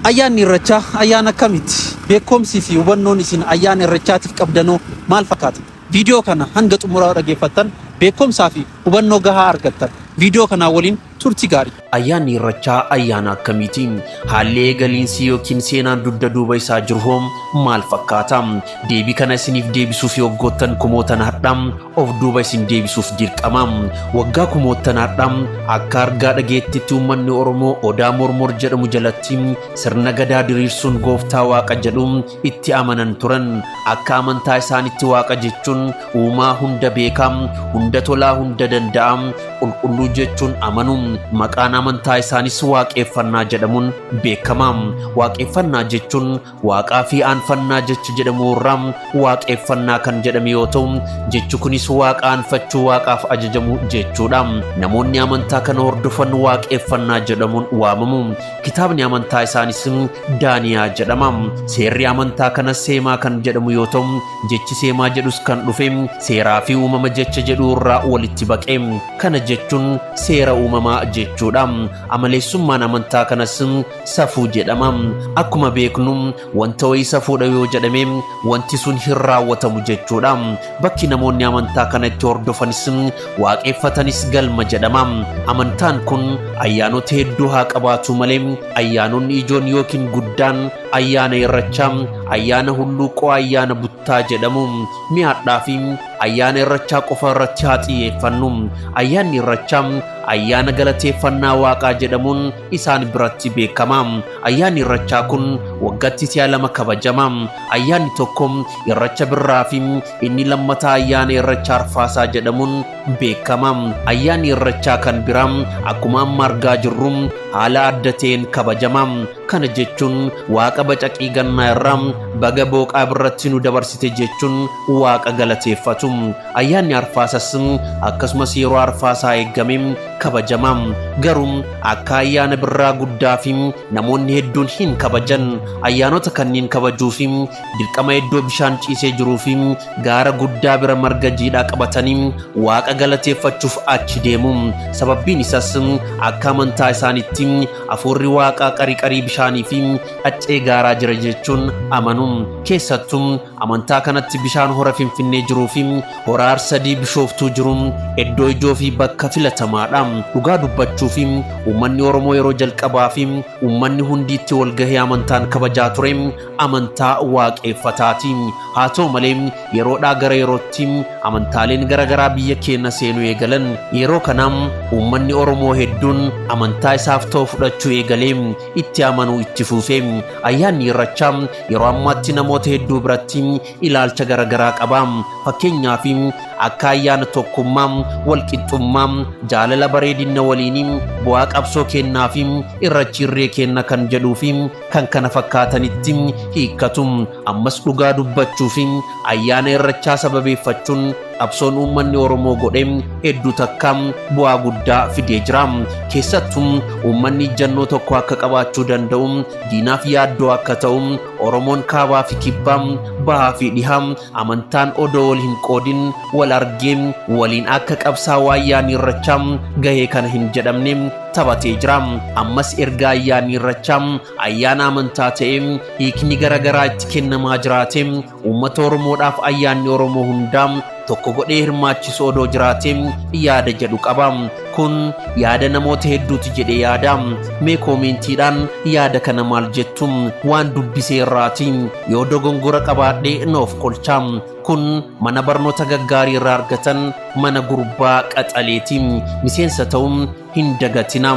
Ayyaanni Irrechaa ayyaana akkamiiti? Beekumsii fi hubannoon isin ayyaana Irrechaatiif qabdanoo maal fakkaata? Viidiyoo kana hanga xumuraa dhaggeeffattan beekumsaa fi hubannoo gahaa argattan. Viidiyoo kanaa waliin turtii gaarii. Ayyaanni Irrechaa ayyaana akkamiiti? Haalli eegaliinsi yookiin seenaan dugda duuba isaa jiru hoo maal fakkaata? Deebii kana isiniif deebisuuf waggoottan kumootan har'a of duuba isin deebisuuf dirqama. Waggaa kumoottan har'a akka argaa dhageettitti uummanni Oromoo Odaa Mormor jedhamu jalatti sirna gadaa diriirsuun gooftaa waaqa jedhu itti amanan turan. Akka amantaa isaanitti waaqa jechuun uumaa hunda beekaa, hunda tolaa, hunda danda'a, qulqulluu jechuun amanu. Maqaan amantaa isaanis waaqeffannaa jedhamuun beekama. Waaqeffannaa jechuun waaqaa fi aanfannaa jecha jedhamu irraa waaqeffannaa kan jedhame yoo ta'u, jechi kunis waaqa aanfachuu, waaqaaf ajajamu jechuudha. Namoonni amantaa kana hordofan waaqeffannaa jedhamuun waamamu. Kitaabni amantaa isaanis Daaniyaa jedhama. Seerri amantaa kana seemaa kan jedhamu yoo ta'u, jechi seemaa jedhus kan dhufe seeraa fi uumama jecha jedhu irraa walitti baqe. Kana jechuun seera uumamaa jechuudha. Amaleessummaan amantaa kanas safuu jedhama. Akkuma beeknu wanta wayii safuudha yoo jedhame wanti sun hin raawwatamu jechuudha. Bakki namoonni amantaa kana itti hordofanis waaqeffatanis galma jedhama. Amantaan kun ayyaanota hedduu haa qabaatu malee ayyaanonni ijoon yookiin guddaan ayyaana Irrechaa, ayyaana Hulluuqoo, ayyaana Buttaa jedhamu. Mi'aadhaa fi ayyaana Irrechaa qofa irratti haa xiyyeeffannu. Ayyaanni Irrechaa ayyaana galateeffannaa waaqaa jedhamuun isaan biratti beekama. Ayyaanni Irrechaa kun waggaatti si'a lama kabajama. Ayyaanni tokko Irrecha Birraa fi inni lammataa ayyaana Irrecha Arfaasaa jedhamuun beekama. Ayyaanni Irrechaa kan biraa akkuma amma argaa jirru haala adda ta'een kabajama. Kana jechuun waaqa bacaqii gannaa irraa baga booqaa birratti nu dabarsite jechuun waaqa galateeffatu. Ayyaanni Arfaasas akkasumas yeroo Arfaasaa eegame kabajama. Garuu akka ayyaana Birraa guddaa fi namoonni hedduun hin kabajan. Ayyaanota kanneen kabajuu fi dirqama iddoo bishaan ciisee jiruu fi gaara guddaa bira marga jiidhaa qabatanii waaqa galateeffachuuf achi deemu. Sababbiin isaas akka amantaa isaaniitti hafuurri waaqaa qarii bishaanii fi qaccee gaaraa jira jechuun amanu. Keessattuu amantaa kanatti bishaan hora Finfinnee jiruu fi hora Arsadii Bishooftuu jiru iddoo ijoo fi bakka filatamaadha. Dhugaa dubbachuu fi uummanni Oromoo yeroo jalqabaa fi uummanni hundi itti wal gahee amantaan kabajaa ture amantaa waaqeffataati. Haa ta'u malee yeroodhaa gara yerootti amantaaleen garaagaraa biyya keenya seenuu eegalan. Yeroo kana uummanni Oromoo hedduun amantaa isaaf ta'u fudhachuu eegalee itti amanuu itti fufe. Ayyaanni Irrechaa yeroo ammaatti namoota hedduu biratti ilaalcha garaagaraa qaba. Fakkeenyaaf akka ayyaana tokkummaa, walqixxummaa, jaalala, bareedina waliin bu'aa qabsoo kennaa fi irrachi irree kenna kan jedhuu fi kan kana fakkaatanitti hiikkatu. Ammas dhugaa dubbachuu fi ayyaana Irrechaa sababeeffachuun qabsoon uummanni Oromoo godhe hedduu takka bu'aa guddaa fidee jira. Keessattuu uummanni ijjannoo tokko akka qabaachuu danda'u, diinaaf yaaddoo akka ta'u, Oromoon kaabaa fi kibbaa, bahaa fi dhihaa amantaan odoo wal hin qoodin wal argee waliin akka qabsaa'u ayyaanni Irrechaa gahee kana hin jedhamne taphatee jira. Ammas erga ayyaanni Irrechaa ayyaana amantaa ta'e hiikni garaagaraa itti kennamaa jiraate uummata Oromoodhaaf ayyaanni Oromoo hundaa tokko godhee hirmaachisu odoo jiraate yaada jedhu qaba. Kun yaada namoota hedduuti jedhee yaada. Mee koomentiidhaan yaada kana maal jettu? Waan dubbisee irraati yoo dogongora qabaadhe noof kolcha. Kun mana barnoota gaggaarii irraa argatan mana gurbaa qaxaleeti. Miseensa ta'uun hin dagatina.